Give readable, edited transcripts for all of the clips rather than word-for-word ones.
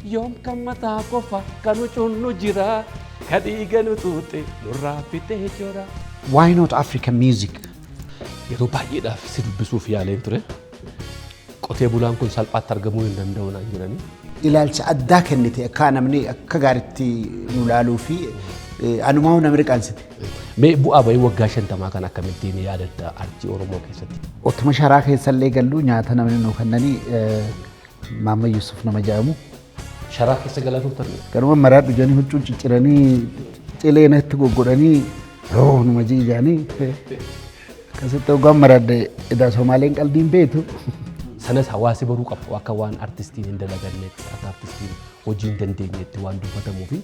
Yoom kan mataa qofa kan hucunnu jira, ka dhiiga nu xuuxe nurraa fixee jira. Why not African music? Yeroo baay'eedhaaf si dubbisuuf yaaleen ture. Qotee bulaan kun salphaatti argamuu hin danda'u naan jedhanii. Ilaalcha addaa kennite, akka namni akka gaariitti nu laaluu fi anumaa nama riqaansite. Mee bu'aa bahii waggaa 50 kan akkamittiin yaadatta artii Oromoo keessatti? Otuma sharaa keessallee gallu nyaata namni nuu kennanii, Maamma Yusuf nama jedhamu. Sharaa keessa galaa turtan? Garuma maraa dhuganii, huccuu cicciranii, cilee natti goggodhanii, yoo numa jiijanii akkasitti hoggaan maradde edaa Somaaleen qalbiin beektu. Sanas hawaasi baruu qabu, akka waan artistiin hin dalagannetti, akka artistiin hojii hin dandeenyetti waan dubbatamuufi.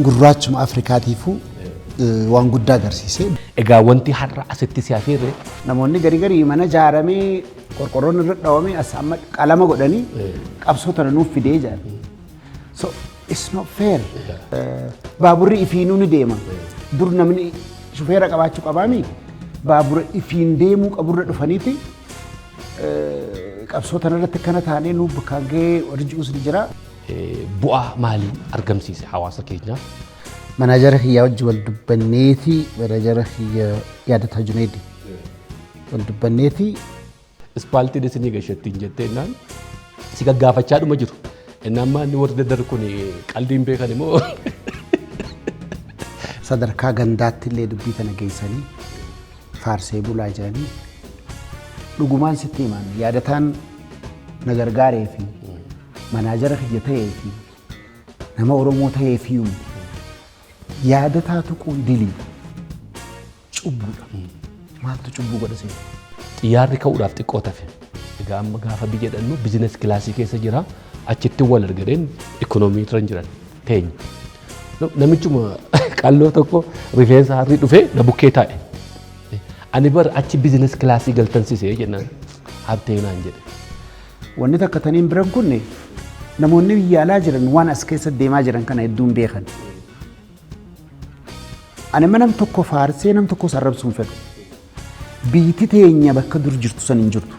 Gurraachuma Afrikaatiifuu waan guddaa agarsiise. Egaa wanti har'a asitti si afeerre. Namoonni gari garii mana ijaaramee, qorqorroon irra dhawamee, as amma qalama godhanii qabsoo tana nuuf fidee jedhan. So it's not fair. Baaburri ifiinuu ni deema. Dur namni shufeera qabaachuu qabaami. Baabura ifiin deemuu qaburra dhufaniiti qabsoo tana irratti akkana taanee nuuf bakkaan gahee warri ji'us ni jira. Bu'aa maalii argamsiise hawaasa keenyaaf? Manaajara kiyyaa wajji wal dubbanneeti, manaajara kiyya Yaadataa Juneedi wal dubbanneeti. Ispaaltiin isinii gashattiin jettee innaan si gaggaafachaa dhuma jiru. Innaan maanni warri daddar kun qaldiin beekan immoo. Sadarkaa gandaatti illee dubbii tana geessanii faarsee bulaa jiranii, dhugumaan sitti himan, Yaadataan na gargaaree fi manaajara kiyya ta'ee fi nama Oromoo ta'ee fi Yaadataa tuquun diliidha. Cubbuudha. Maaltu cubbuu godha seena? Xiyyaarri ka'uudhaaf xiqqoo tafe. Egaa amma gaafa biyya dhannu business class keessa jira. Achitti wal argadeen economy turan jiran teenya. Namichuma qalloo tokko rifeensa harrii dhufee na bukkee taa'e. Ani bar achi business class galtansisee jennaan, Habtee naan jedhe. Wanni takka taniin biran kunne, namoonni biyya alaa jiran waan as keessa deemaa jiran kana hedduun beekan. Ani amma nam tokko faarsee nam tokko arrabsuu hin fedhu. Biitti teenya bakka dur jirtu san hin jirtu.